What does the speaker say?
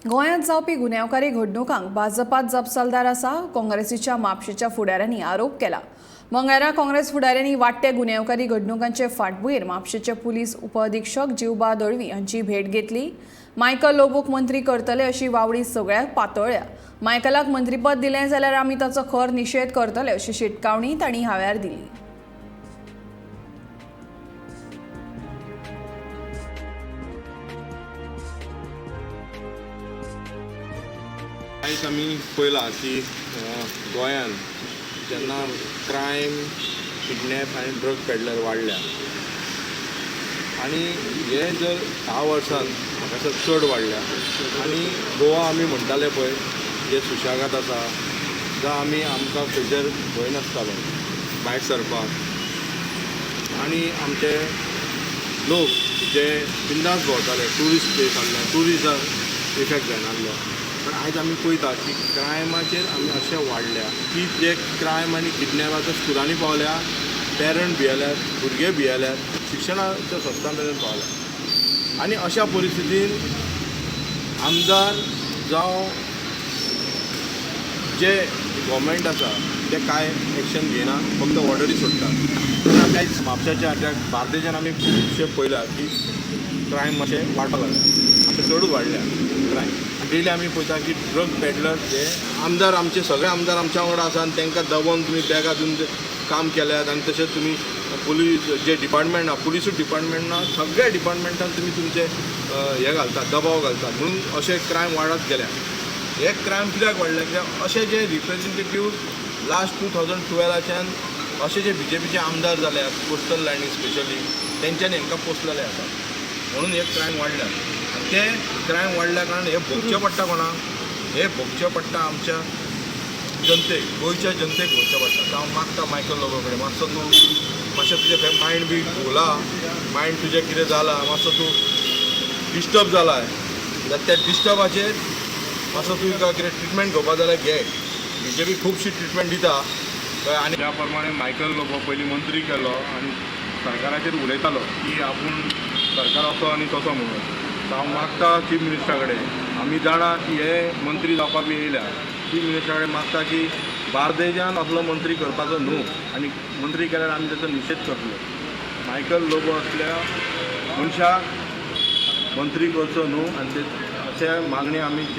गोंयांत जावपी गुन्यांवकारी घडणुकांक भाजपात जापसालदार आसा, काँग्रेसीच्या म्हापशेच्या फुडाऱ्यांनी आरोप केला. मंगळारा काँग्रेस फुडाऱ्यांनी वाडट्या गुन्यांवकारी घडणुकांचे फाटभुंयेर म्हापशेचे पुलीस उपअधिक्षक जिवबा दळवी हांची भेट घेतली. मायकल लोबोक मंत्री करतले अशी वावडी सगळ्याक पातळ्ळ्या. मायकलाक मंत्रीपद दिलें जाल्यार आमी ताचो खर निशेध करतले अशी शिटकावणी तांणी ह्या वेळार दिली. आयज आमी पळयलां की गोंयान जेन्ना क्रायम, किडनॅप आनी ड्रग पेडलर वाडल्या आनी हे जर 10 वर्सान म्हाका दिसता चड वाडल्या. आनी गोवा आमी म्हणटाले पळय जे सुशेगाद आसा, जावं आमी आमकां खंयसर भंय नासतालो भायर सरपाक, आनी आमचे लोक जे बिंदास भोंवताले, ट्युरिस्ट प्लेस आहले, ट्युरिजम इफेक्ट जायनासलो. पण आयज आमी पळयता की क्रायमाचेर आमी अशें वाडल्या की जे क्रायम आनी किडनॅप आतां स्कुलांनी पावल्या, पेरंट भियेल्यात, भुरगे भियेल्यात, शिक्षणाच्या संस्था मेरेन पावल्या. आनी अशा परिस्थितीन आमदार जावं जे गव्हर्मेंट आसा ते कांय एक्शन घेयना, फक्त ऑर्डरी सोडटात. आमी आयज म्हापशाच्या त्या बार्देजान आमी खुबशे पळयला की क्रायम मातशें वाडपाक लागला, आतां चडूच वाडल्या क्रायम. डेली आमी पळयता की ड्रग पेडलर जे आमदार, आमचे सगळे आमदार आमच्या वांगडा आसा आनी तांकां दबोवन तुमी बॅगां दिवन काम केल्यात. आनी तशेंच तुमी पुलीस जे डिपार्टमेंट आहा, पुलिसूच डिपार्टमेंट ना, सगळ्या डिपार्टमेंटान तुमी तुमचे हे घालतात, दबाव घालतात, म्हणून अशे क्रायम वाडत गेल्या. हे क्रायम कित्याक वाडले? कित्याक अशे जे रिप्रेझेंटेटीव लास्ट 2012च्यान अशे जे बीजेपीचे आमदार जाल्यात कोस्टल लायनी स्पेशली, तेंच्यांनी हांकां पोसलेले आसा, म्हणून हे क्रायम वाडल्यात. आनी ते क्रायम वाडल्या कारणान हे भोगचें पडटा कोणाक? हे भोगचें पडटा आमच्या जनतेक, गोंयच्या जनतेक भोगचें पडटा. हांव मागता मायकल लोबो कडेन, मातसो तूं मातशें तुजें मायंड बी घुला, मायंड तुजें कितें जालां, मातसो तूं डिस्टर्ब जाला जाल्यार त्या डिस्टर्बाचेर मातसो तुका कितें ट्रिटमेंट घेवपा जाल्यार घे. बीजेपी खुबशी ट्रिटमेंट दिता. आनी त्या प्रमाणे मायकल लोबो पयलीं मंत्री केलो आनी सरकाराचेर उलयतालो की आपूण सरकार असो आनी तसो म्हणून. हांव मागता चीफ मिनिस्टरा कडेन, आमी जाणा की हे मंत्री जावपाक बी येयल्या, चीफ मिनिस्टरा कडेन मागता की बार्देजान असलो मंत्री करपाचो न्हू, आनी मंत्री केल्यार आमी ताचो निशेध करतले. मायकल लोबो असल्या मनशाक मंत्री करचो न्हू, आनी ते अशे मागणी आमी